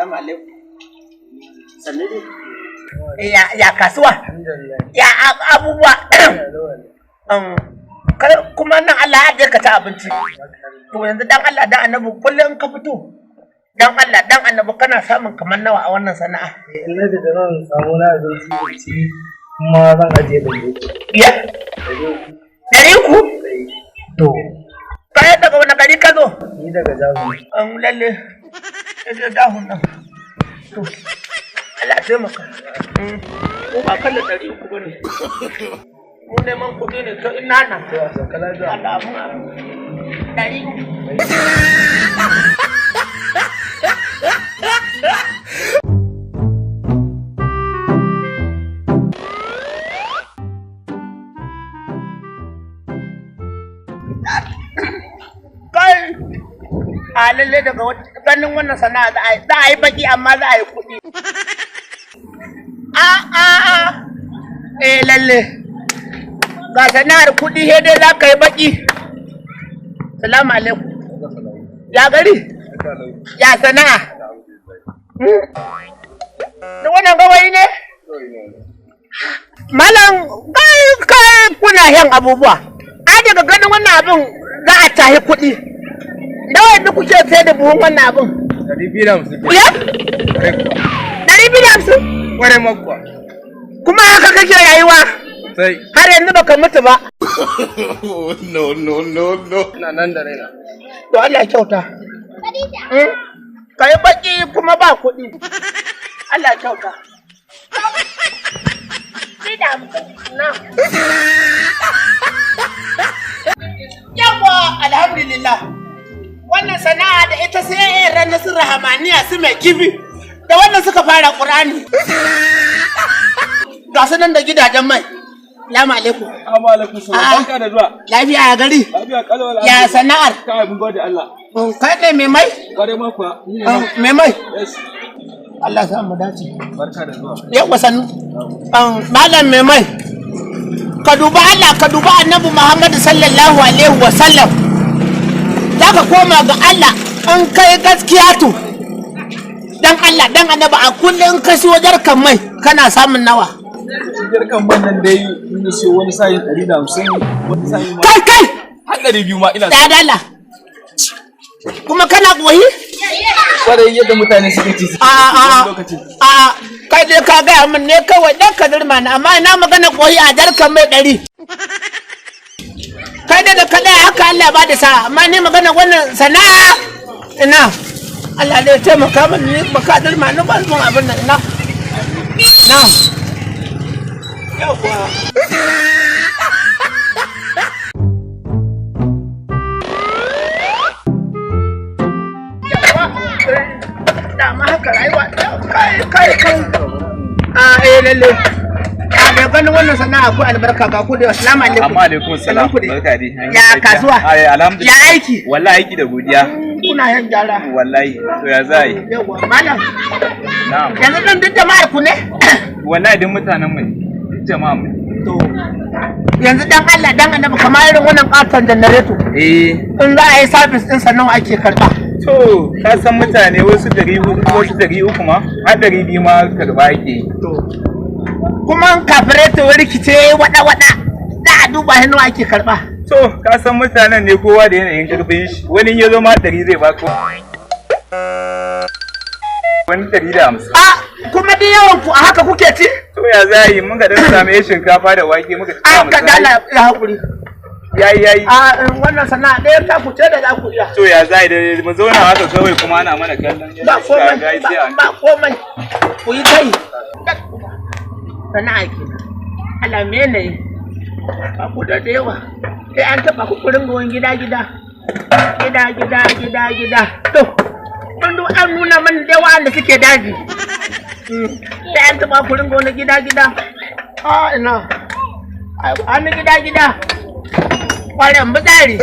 Salamu alaikum. Sannu dai. Ya kasuwa? Ya abubuwa. Kuma nan Allah ya ka ta abinci. To yanzu dan Allah dan Annabi kullum ka fito. Dan Allah dan Annabi kana samun kamar nawa a wannan sana'a? In na fita zan samu na abinci ci kuma zan ajiye 300. Ya? 300? To. Kai daga wani gari ka zo? Ni daga Jahun. An lalle. Daga Jahun nan. To. Allah taimaka. Mu ba kalla 300 bane. Mu neman kuɗi ne to ina na. To a sauka lafiya. Allah mu. 300. Kai a lalle daga ganin wannan sana'a za a yi baki amma za a yi kuɗi. A a a eh lalle ga sana'ar kuɗi sai dai za ka yi baki. Salamu alaikum. Ya gari? Ya sana'a? Da wannan gawayi ne? Malam kai kai kuna yin abubuwa. A daga ganin wannan abin za a tahi kuɗi. Nawa yanzu kuke sayar da buhun wannan abin? 250. Ya? 250? Kwarai makwa. Kuma haka kake rayuwa? Sai. Har yanzu baka mutu ba. No, no, no, no. Ina nan da raina. To Allah kyauta. Ka yi baki kuma ba kuɗi. Allah kyauta. Na. Yawwa alhamdulillah. Wannan sana'a da ita sai yaran na sun rahamaniya su mai kifi da wannan suka fara Qur'ani. Ga su nan da gidajen mai. Salamu alaikum. Assalamu alaikum salam. Barka da zuwa. Lafiya ya gari? Lafiya kalau. Ya sana'ar? Kai mun gode Allah. Kai ne mai mai? Kwarai ma kuwa. Mai mai? Yes. Allah sa mu dace. Barka da zuwa. Yawwa sannu. Malam mai mai. Ka duba Allah, ka duba Annabi Muhammad sallallahu alaihi wa sallam. Za ka koma ga Allah in kai gaskiya to. Dan Allah, dan Annabi a kullum ka siyo jarkan mai kana samun nawa? Jarkan man nan dai in na siyo wani sa'in 150, wani sa'in ma. Kai kai! Har 200 ma ina. Da dala. Kuma kana goyi? Kwarai yadda mutane suke ci. A a a kai dai ka gaya min ne kawai dan ka zirma ni amma ina magana koyi a jarkan mai 100. Kai dai da ka ɗaya haka Allah ba da sa'a amma ni magana wannan sana'a ina Allah dai taimaka min ni ba ka zirma ni ba mun abin nan ina. Na. Yawwa. Dama haka rayuwa kai kai kai. A eh lalle. A da ganin wannan sana'a akwai albarka ga ku da assalamu alaikum. Amma alaikum salam. Barka dai. Ya kasuwa. Ai alhamdulillah. Ya aiki. Wallahi aiki da godiya. Kuna yin gyara. Wallahi to ya za yi? Yawwa malam. Na'am. Yanzu nan duk jama'ar ku ne? Wallahi duk mutanen mu ne. Duk jama'a mu. To yanzu dan Allah dan Annabi kamar irin wannan katon janareto. Eh. In za a yi service din sa nawa ake karba? To ka san mutane wasu 400 wasu 300 ma har 200 ma karba ake yi. To kuma kafireto rikice wada wada da a duba hannu ake karba. To ka san mutanen ne kowa da yanayin karfin shi wani ya zo ma 100 zai baka wani 150. A kuma duk yawan ku a haka kuke ci? To ya za yi mun ga dan same shinkafa da wake muka ci. A ka dala ya hakuri. Yayi yayi. A wannan sana'a ɗaya ta ku ce da za ku iya. To ya za yi da mu zauna haka kawai kuma ana mana kallon. Ba komai ba komai ku yi kai. Sana'a ke Allah me ne ba ku da yawa sai an taɓa ku kurin gowon gida gida gida gida gida gida to mun duk an nuna mana da yawa da suke daji sai an taɓa ku ringa wani gida gida a ina an gida gida ƙwaren bitsari.